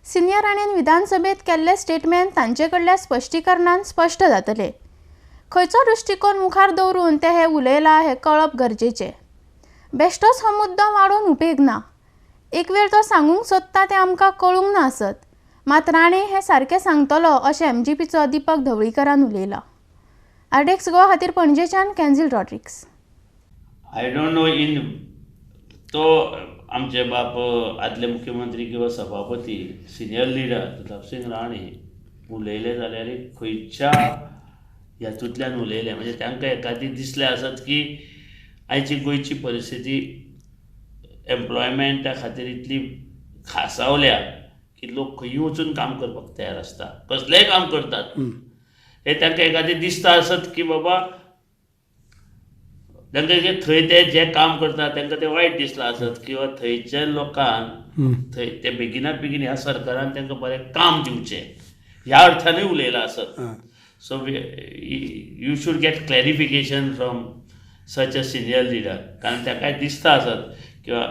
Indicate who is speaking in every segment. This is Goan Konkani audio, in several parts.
Speaker 1: सिनियर राणेन विधानसभेत केल्ले स्टेटमेंट तांचे कडल्या स्पश्टीकरणान स्पश्ट जातले. खंयचो दृश्टिकोन मुखार दवरून ते हे उलयला हें कळप गरजेचें. बेश्टोच हो मुद्दो वाडोवन उपेग ना. एक वेळ तो सांगूंक सोदता तें आमकां कळूंक ना आसत, मात राणे हें सारकें सांगतलो अशें एमजीपीचो दीपक ढवळीकरान उलयला. आरडीएक्स गोवा खातीर पणजेच्यान Kenzil Rodrigues.
Speaker 2: I don't know in तो आमचे बाप आदले मुख्यमंत्री किंवा सभापती सिनियर लिडर प्रतापसिंग राणे उलयले जाल्यार खंयच्या हातूंतल्यान उलयले, म्हणजे तांकां एकादी दिसलें आसत की आयची गोंयची परिस्थिती एम्प्लॉयमेंटा खातीर इतली खासावल्या की लोक खंयूय वचून काम करपाक तयार आसता, कसलेंय काम करतात. हें तांकां एकादी दिसता आसत की बाबा तांकां थंय ते जें काम करता तांकां तें वायट दिसलां आसत किंवा थंयच्या लोकांक थंय ते बेगिनात बेगीन ह्या सरकारान तांकां बरें काम दिवचें ह्या अर्थानूय उलयलां आसत. So you should get clarification from such a senior leader, कारण ताकाय दिसता आसत किंवा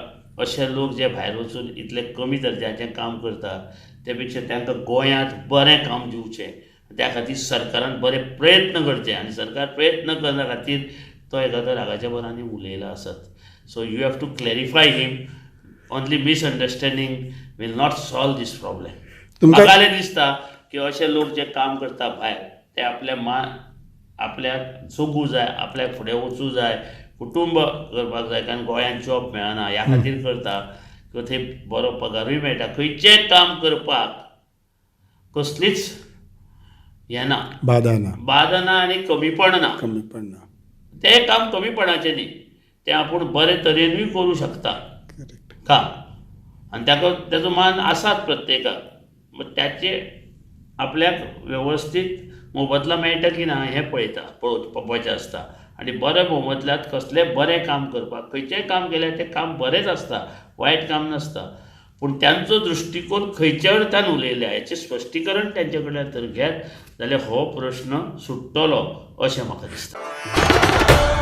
Speaker 2: अशे लोक जे भायर वचून इतले कमी दर्जाचें काम करता ते पेक्षा तांकां गोंयांत बरें काम दिवचें, त्या खातीर सरकारान बरे प्रयत्न करचे आनी सरकार प्रयत्न करना खातीर तो एखादो रागाच्या भरांनी उलयला आसत. So you have to clarify him. Only misunderstanding will not solve this problem. म्हाका दिसता की अशे लोक जे काम करता भायर ते आपल्या आपल्याक जगूं जाय, आपल्याक फुडें वचूं जाय, कुटुंब करपाक जाय, कारण गोंयांत जॉब मेळना ह्या खातीर करता किंवा थंय बरो पगारूय मेळटा. खंयचेंय काम करपाक कसलीच हें ना,
Speaker 3: बादा ना,
Speaker 2: बादा ना आनी कमीपण ना,
Speaker 3: कमीपण ना.
Speaker 2: तें काम कमीपणाचें न्ही, तें आपूण बरे तरेनूय करूं शकता काम, आनी ताका तेजो मान आसात प्रत्येकाक. ताचे आपल्याक वेवस्थीत मोबदला मेळटा की ना हें पळयता, पळोवपाचें आसता. आनी बऱ्या मोबदल्यात कसलें बरें काम करपाक, खंयचेंय काम केल्यार तें काम बरेंच आसता, वायट काम नासता. पूण तांचो दृश्टिकोन खंयच्या अर्थान उलयल्या हेचें स्पश्टीकरण तांचे कडल्यान तर घेत जाल्यार हो प्रश्न सुट्टलो अशें म्हाका दिसता.